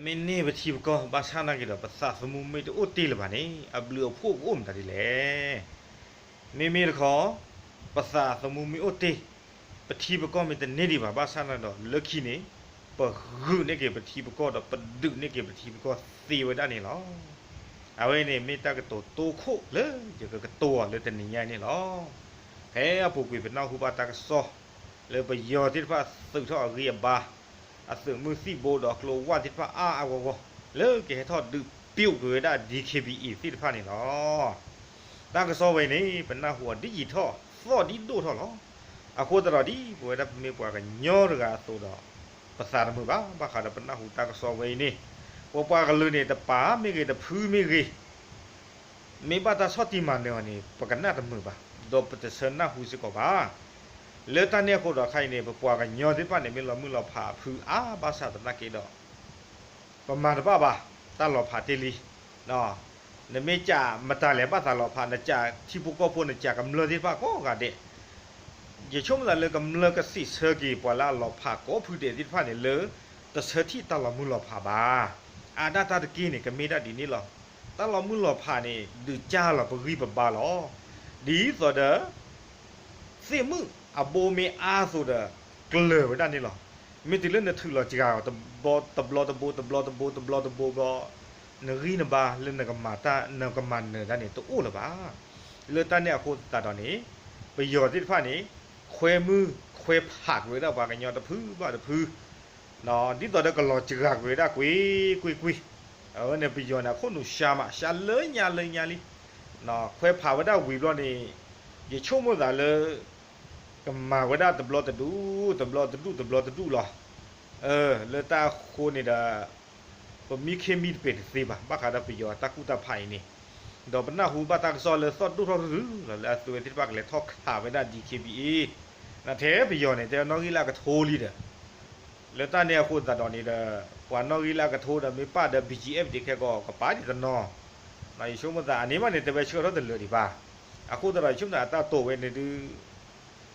မ့ၢ်န့ၢ်ပထံပကီၢ် ဘၣ်ဆၣ်သနာ်က့ဒီး ပသးသမူမ့ၢ်တအိၣ်တ့ၢ်လၢၤဘၣ်န့ၣ် အဘျုးအဖှိၣ်ကအိၣ်မတၤဒ်လဲၣ်. မ့မ့ၢ်တခီ ပသးသမူမ့ၢ်အိၣ်တ့ၢ်, ပထံပကီၢ်မ့ၢ်တန့ၢ်ဒံးဘၣ် ဘၣ်ဆၣ်သနာ်က့ဒီး လၢခံန့ၣ် ပဂုာ်န့ၢ်က့ၤပထံပကီၢ်ဒီး ပဒုးန့ၢ်က့ၤပထံပကီၢ်သ့ဝဲဒၣ်န့ၣ်လီၤ. အဝဲန့ၣ်မ့ၢ်တၢ်ကတိၤတိခိၣ်လၢယကကတိၤအီၤလၢတနံၤညါအံၤန့ၣ်လီၤ. ဖဲအပူၤကွံာ်ပနၢ်ဟူဘၣ်တၢ်ကစီၣ် လၢပယီၤသ့ၣ်တဖၣ်သုးထီၣ်အဂံၢ်အဘါ, အသုးမုၢ်သံၣ်ဘိဒီးကျိဝၢ်သ့ၣ်တဖၣ်အါအါဂီၢ်ဂီၢ် လၢကဟဲထီၣ်ဒုးပျိးကွံာ်ဝဲဒၣ် DKBA သ့ၣ်တဖၣ်န့ၣ်လီၤ. တၢ်ကစီၣ်ဝဲအံၤန့ၣ် ပနၢ်ဟူအီၤဒ်ယံာ်ထီၣ်သီၣ်ဒ်ဒိၣ်ထီၣ်လီၤ. အဃိသတးဒီးဒ်ပဝဲဒၣ်ပမ့ၢ်ပှၤကညီတဂၤအသိးဒီး ပသးတမုာ်ဘၣ် ဘၣ်ဃးဒီးပနၢ်ဟူတၢ်ကစီၣ်ဝဲအံၤန့ၣ်, ပပှၤကလုာ်န့ၣ် တပၤမ့ၢ်ဂ့ၤ တဖုမ့ၢ်ဂ့ၤ မ့ၢ်ဘၣ်တၢ်ဆီၣ်တံၢ်မၤနၢၤအီၤန့ၣ် ပကနၣ်တမုာ်ဘၣ်, ဒီးပတဆၢနၢ်ဟူစ့ၢ်ကီးဘၣ်. လၢတၢ်န့ၣ်အဃိဒီးခဲအံၤန့ၣ် ပပှၤကညီသ့ၣ်တဖၣ်န့ၣ် မ့ၢ်လီၤမုၢ်လီၤဖးအဖုအါ ဘၣ်ဆၣ်သနာ်က့ဒီး ပမၤတဘၣ်ဘၣ်, တၢ်လီၤဖးတ့ၢ်လံ. နမ့ၢ်ကးမတၤလဲၣ်ဘၣ်သးလီၤဖး, နကးထံဖိကီၢ်ဖိ နကးကမျၢၢ်သ့ၣ်တဖၣ်ကိးဂၤဒဲး, ယဆိကမိၣ်သးလၢကမျၢၢ်ကစံးဆၢက့ၤပှၤလၢအလီၤဖးကိးဖုဒဲးသ့ၣ်တဖၣ်န့ၣ်လၢ တဆၢထံၣ်တၢ်လီၤမုၢ်လီၤဖးဘၣ်. အါဒၣ်တၢ်တက့ၢ်န့ၣ် ကမ့ၢ်ဒၣ်ဒ်န့ၣ်လီၤ. တၢ်လီၤမုၢ်လီၤဖးန့ၣ် ဒုးကၢ်လီၤပဂံၢ်ပဘါလီၤ. ဒ်သိးဒီး သ့ၣ်မုၣ်အဘိမ့ၢ်အါအသိးဒီး ကျၢၤဝဲဒၣ်န့ၣ်လီၤ. မ့ၢ်တုၤလၢနထုးလီၤစှၤအီၤ တဘျီတဘိတဘျီတဘိတဘျီတဘိဘျီ, နဂံၢ်နဘါလၢနကမၤတၢ် နကမၤနၢၤတၢ်န့ၣ် တအိၣ်လၢၤဘၣ်. လၢတၢ်န့ၣ်အဃိသတးဒီးန့ၣ် ပယီၤသ့ၣ်တဖၣ်န့ၣ် ခွဲမုၢ်ခွဲဖးကွံာ်ဝဲဒၣ်ပှၤကညီတဖုဘၣ်တဖု ဒ်သိးဒီးကလီၤစှၤကွံာ်ဝဲဒၣ်ကွ့ၢ်ကွ့ၢ်ကွ့ၢ်. အဝဲန့ၣ်ပယီၤန့ၣ် အခိၣ်နူာ်စှၤမး စှၤလၢညါလၢညါလံ. ခွဲဖးဝဲဒၣ်ဝံၤဘျီန့ၣ် ယဆိကမိၣ်သးလၢ ကမၤဝဲဒၣ်တဘျီတဒူၣ် တဘျီတဒူၣ် တဘျီတဒူၣ်လီၤ. လၢတၢ်အဃိန့ၣ်ဒီး ပမံခ့မံတပ့ၤတသ့ဘၣ် ဘၣ်ဃးဒီးပယီၤအတၢ်ကူၣ်တၢ်ဖးအံၤန့ၣ်, ဒီးပနၢ်ဟူဘၣ်တၢ်ကစီၣ်လၢသီၣ်ဒိၣ်ထီၣ်တရုၤလီၤ လၢအသုးဝဲသ့ၣ်တဖၣ်ကလဲၤထီၣ်ခးဝဲဒၣ် DKBA နထဲပယီၤန့ၣ် တဲနီၣ်ဂံၢ်လၢအကထိလံဒီး လၢတၢ်န့ၣ်အဃိသတးဒီးန့ၣ်ဒီး ပှၤနီၣ်ဂံၢ်လၢအကထိဒီးမ့ၢ်ပၣ်ဒီး BGF ဒံးခဲကီး ကပာ်ဒံးတနီၤ, ယဆိကမိၣ်သးအန့ၣ်မးန့ၣ် တဲဝဲဆှၢထီၣ်တလၢာ်ဒံးဘၣ်. အဃိသတးဒီး ယဆိကမိၣ်သးအတၢ်တိာ်ဝဲန့ၣ်ဒုး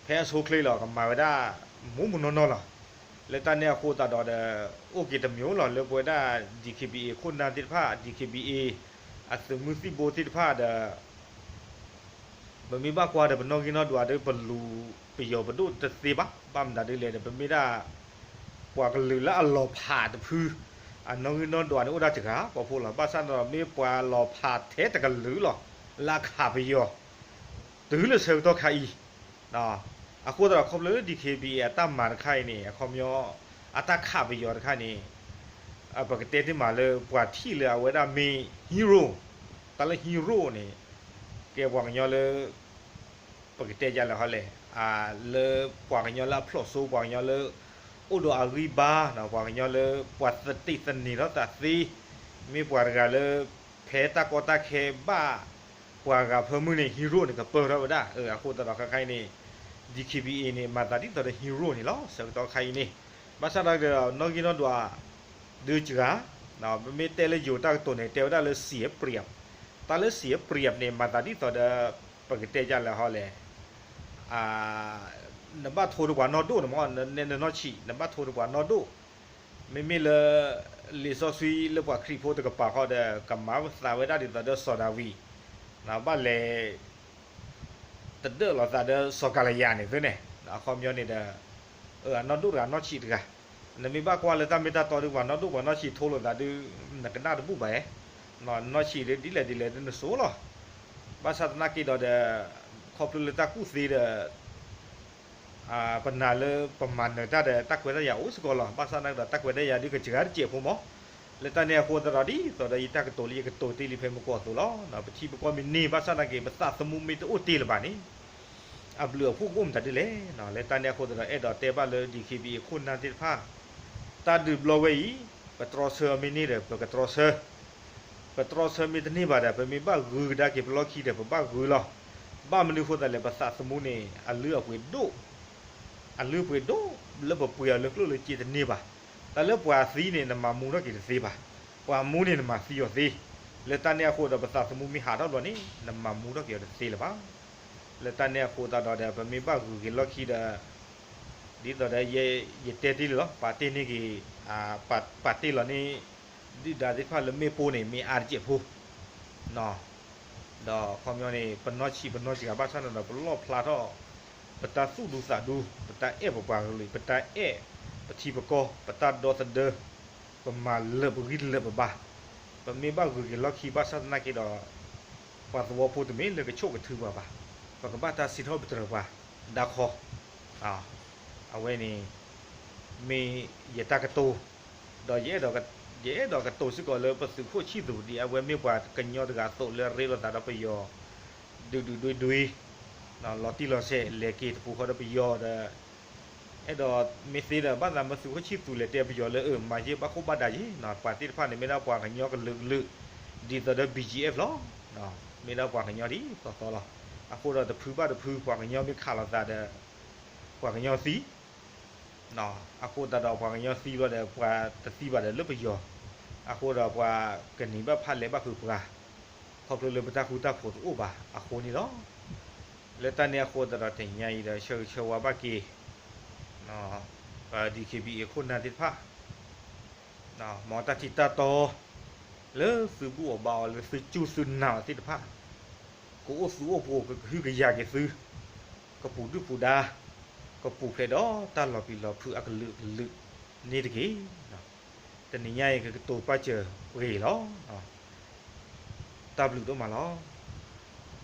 ဖဲအဆိချ့လီၤ ကမၤဝဲဒၣ် မူးမူးနီၢ်နီၢ်လီၤ. လၢတၢ်န့ၣ်အဃိသတးဒီးဒီး အိၣ်က့ၤတမံၤလီၤ လၢပဝဲဒၣ် DKBA ခိၣ်နၢ်သ့ၣ်တဖၣ် DKBA အသုးမုၢ်သံၣ်ဘိသ့ၣ်တဖၣ်ဒီး ပမ့ၢ်ဘၣ်ကွၢ်ဒီး ပနီၣ်ဂံၢ်နီၣ်ဒွးဒီး ပလူၤပယီၤပဒိၣ်တသ့ဘၣ်. ဘၣ်မနုၤဒ်လဲၣ်ဒီး ပမ့ၢ်ဒၣ် ပှၤကလုာ်လၢအလီၤဖးတဖု အနီၣ်ဂံၢ်နီၣ်ဒွးန့ၣ် အိၣ်ဒၣ်တဂၤဃီဖိလီၤ. ဘၣ်ဆၣ်ဒီး မ့ၢ်ပှၤလီၤဖးထဲတကလုာ်လီၤ လၢအခးပယီၤ တုၤလၢဆၢကတီၢ်ခါအံၤ အဃိသတးဒီး ခီဖျိလၢ DKBA အတၢ်မၤတခါအံၤန့ၣ် အခီပညီ အတၢ်ခးပယီၤတခါန့ၣ် ပကတဲတ့ၢ်မးလၢ ပှၤထံၣ်လၢအဝဲဒၣ်မ့ၢ် hero, တၢ်လၢ hero န့ၣ် ကဲပှၤကညီလၢ ပကတဲယၤလဲၣ်ဟီလဲၣ်, လၢပှၤကညီလၢအဖျိးစိ ပှၤကညီလၢ အိၣ်ဒီးအဂံၢ်ဘါ, ပှၤကညီလၢ ပှၤသတ့ၢ်သန့ၤထီၣ်သးသ့, မ့ၢ်ပှၤတဂၤလၢ ဖဲတၢ်ကီတၢ်ခဲဘၣ် ပှၤဂၤဖၢမုၢ်န့ၣ် hero န့ၣ် ကပၢၢ်ထီၣ်ဝဲဒၣ်. အဃိသတးဒီးခဲခါအံၤန့ၣ် DKBA န့ၣ် မၤသးဒ်သိးဒီး hero န့ၣ်လီၤ. ဆၢကတီၢ်ခါအံၤန့ၣ် ဘၣ်ဆၣ်ဒီး နီၣ်ဂံၢ်နီၣ်ဒွး ဒုးစှၤ, ပမ့ၢ်တဲလၢယိၤတၢ်ကတိၤန့ၣ် တဲဝဲဒၣ်လၢ เสียเปรียบ, တၢ်လၢ เสียเปรียบ န့ၣ် မၤသးဒ်သိးဒီး ပကတဲယၤလဲၣ်ဟီလဲၣ်, နဘၣ်ထိဒီးပှၤနီၢ်ဒိၣ်န့ၣ်မ့ၢ် နနီၢ်ဆံး နဘၣ်ထိဒီးပှၤနီၢ်ဒိၣ်, မ့မ့ၢ်လၢ လံာ်စီဆှံလၢပှၤခရံာ်ဖိတကပၤဃီဒီး ကမၤသးဝဲဒၣ်ဒ်သိးဒီးစီၤဒၤဝံး, ဘၣ်လဲၤ တဒၢၣ်လိာ်သးဒီးစီၤကၤလယၤန့ၣ်သ့န့ၣ်, အခီပညီန့ၣ်ဒီး အနီၢ်ဒိၣ်တဂၤနီၢ်ဆံးတဂၤ, နမ့ၢ်ဘၣ်ကွၢ်လၢတၢ်မ့ၢ်တၢ်တီဒီး ပှၤနီၢ်ဒိၣ်ပှၤနီၢ်ဆံးထိလိာ်သးဒီး နကနၣ်တဘူၣ်ဘၣ်, နီၢ်ဆံးဒ်လဲၣ်ဒ်လဲၣ်ဒ်နစိၤလီၤ. ဘၣ်ဆၣ်သနာ်က့ဒီးဒီး ခီဖျိလၢတၢ်ကူၣ်သ့ဒီး ပနာ်လၢပမၤနၢၤတၢ်ဒီး တၢ်ခွဲးတၢ်ယာ်အိၣ်စ့ၢ်ကီးလီၤ. ဘၣ်ဆၣ်သနာ်က့ဒီး တၢ်ခွဲးတၢ်ယာ်ဒ်ကစှၤတစဲးဖိမး, လၢတၢ်န့ၣ်အဃိသတးဒီး ဒ်သိးဒီးယတၢ်ကတိၤလၢယကတိၤတ့ၢ်လံဖဲမုၢ်ကီၢ်အသိးလီၤ. ပထံပကီၢ်မ့ၢ်န့ၢ် ဘၣ်ဆၣ်သနာ်က့ ပသးသမူမ့ၢ်တအိၣ်တ့ၢ်လၢၤဘၣ်န့ၣ် အဘျုးအဖှိၣ်ကအိၣ်မတၤဒ်လဲၣ်. လၢတၢ်န့ၣ်အဃိသတးဒီး အဲၣ်ဒိးတဲဘၣ်လၢ DKBA ခိၣ်နၢ်သ့ၣ်တဖၣ် တၢ်ဒုးဘျီဝဲအံၤ ပတြီဆၢမ့ၢ်န့ၢ်ဒီး ပကတြီဆၢ, ပတြီဆၢမ့ၢ်တန့ၢ်ဘၣ်ဒီး ပမ့ၢ်ဘၣ်ဂုၤကဒါက့ၤပလီၢ်ခံဒီး ပဘၣ်ဂုၤလီၤ. ဘၣ်မနုၤအဃိသတးလဲၣ် ပသးသမူန့ၣ် အလုၢ်အပှ့ၤဒိၣ်, အလုၢ်အပှ့ၤဒိၣ် လၢပပှ့ၤအီၤလၢကျိၣ်လၢစ့တန့ၢ်ဘၣ်. တၢ်လၢပှၤသံန့ၣ် နမၤမူထီၣ်က့ၤတသ့ဘၣ်, ပှၤမူန့ၣ်နမၤသံအီၤသ့. လၢတၢ်န့ၣ်အဃိဒီး ပသးသမူမ့ၢ်ဟးထီၣ်ဘျီန့ၣ် နမၤမူထီၣ်က့ၤအီၤတသ့လၢၤဘၣ်. လၢတၢ်န့ၣ်အဃိသတးဒီး ပမ့ၢ်ဘၣ်ဂုၤက့ၤလီၢ်ခံဒီး ဒ်သိးဒီး ယတဲတ့ၢ်လံလီၤ, ပာ်တ့ၢ်န့ၢ်က့ၤ, ပာ်တ့ၢ်လီၤန့ၣ် ဒုၣ်ဒါသ့ၣ်တဖၣ်လၢမ့ၢ်ပိၢ်န့ၣ် မ့ၢ်အါတစဲးဖိ, ဒီးခီပညီန့ၣ် ပနီၢ်ဆံးပနီၢ်စှၤဘၣ်ဆၣ်န့ၣ်ဒီး ပလီၣ်ဖျါထီၣ် ပတၢ်သူၣ်ဒူသးဒူ, ပတၢ်အဲၣ်ပပှၤကလုာ်, ပတၢ်အဲၣ်ပထံပကီၢ်, ပတၢ်ဒီသဒၢ, ပမၤလၢာ်ပဂံၢ်လၢာ်ပဘါ, ပမ့ၢ်ဘၣ်ဂုၤက့ၤလီၢ်ခံဘၣ်ဆၣ်သနာ်က့ဒီး ပှၤသဝီဖိတမ့ၢ်လၢကဆိၣ်ကထုပှၤဘၣ်, ပကဘၣ်တၢ်စံးထီၣ်ပတြၢၤပှၤဒၣ်ခီ, အဝဲန့ၣ် မ့ၢ်ယတၢ်ကတိၤ, ဒီး ယအဲၣ်ဒိးကတိၤစ့ၢ်ကီးလၢပသုးခိၣ်ဆံၣ်သူးဒ်အဝဲမ့ၢ်ပှၤကညီတဂၤအသိးလၢရ့လိာ်သးဒီးပယီၤ ဒုးဒုးဒွံဒွံ, လီၤတံၢ်လီၤဆဲး လဲၤက့ၤတပူၤဃီဒီးပယီၤဒီး အဲၣ်ဒိးမ့ၢ်သ့ဒီး ဘၣ်သးမ့ၢ်သုးခိၣ်ဆံၣ်သူးလဲၤတဲပယီၤလၢ အၢ မၤယဲၢ်ဘၣ်ဃိၣ်ဘၣ်ဒါယဲၢ်, ပှၤသ့ၣ်တဖၣ်န့ၣ် မ့ၢ်ဒၣ်ပှၤကညီကလုာ်ကလုာ် ဒ်သိးဒီး ဘီၣ်ကၠံၣ်အ့ၣ်ဖျီၣ်, မ့ၢ်ဒၣ်ပှၤကညီဒ်သိးသိးလီၤ. အဃိဒီးတဖုဘၣ်တဖု ပှၤကညီမ့ၢ်ခးလိာ်သးဒီး ပှၤကညီသံ အဃိသတးဒီးပှၤကညီသံဘျီဒီး ပှၤတသံဘၣ်ဒီးလၢပယီၤ, အဃိဒီးပှၤကန့ၢ်ဘၣ်ဖးလဲၢ်ဘၣ်ဖုးပှၤ, ခီဖျိလၢပတၢ်ဃူတၢ်ဖိးတအိၣ်ဘၣ်အဃိန့ၣ်လီၤ. လၢတၢ်န့ၣ်အဃိသတးဒီးတနံၤညါအံၤဒီး ဆၢဂ့ၤဆၢဝါဘၣ်က့ၤ ပ DKBA ခိၣ်နၢ်သ့ၣ်တဖၣ် မ်တၢ်ထံၣ်တၢ်တီ လၢသုဘူၣ်အီၤဘါအီၤ လၢသုစူၢ်သုနာ်အီၤသ့ၣ်တဖၣ် ကအိၣ်သူအိၣ်ပှိၤ ကကဟုကယာ်က့ၤသု, ကပူၤဒုၣ်ပူၤဒါ, ကပူၤဖျဲးဒီးတၢ်လီၤပျံၤလီၤဖုးအကလုာ်ကလုာ်န့ၣ်တက့ၢ်. တနံၤညါအံၤ ကကတိၤပာ်စၢၤပှဲၤအံၤလီၤ. တၢ်ဘျုးဒိၣ်မးလီၤ.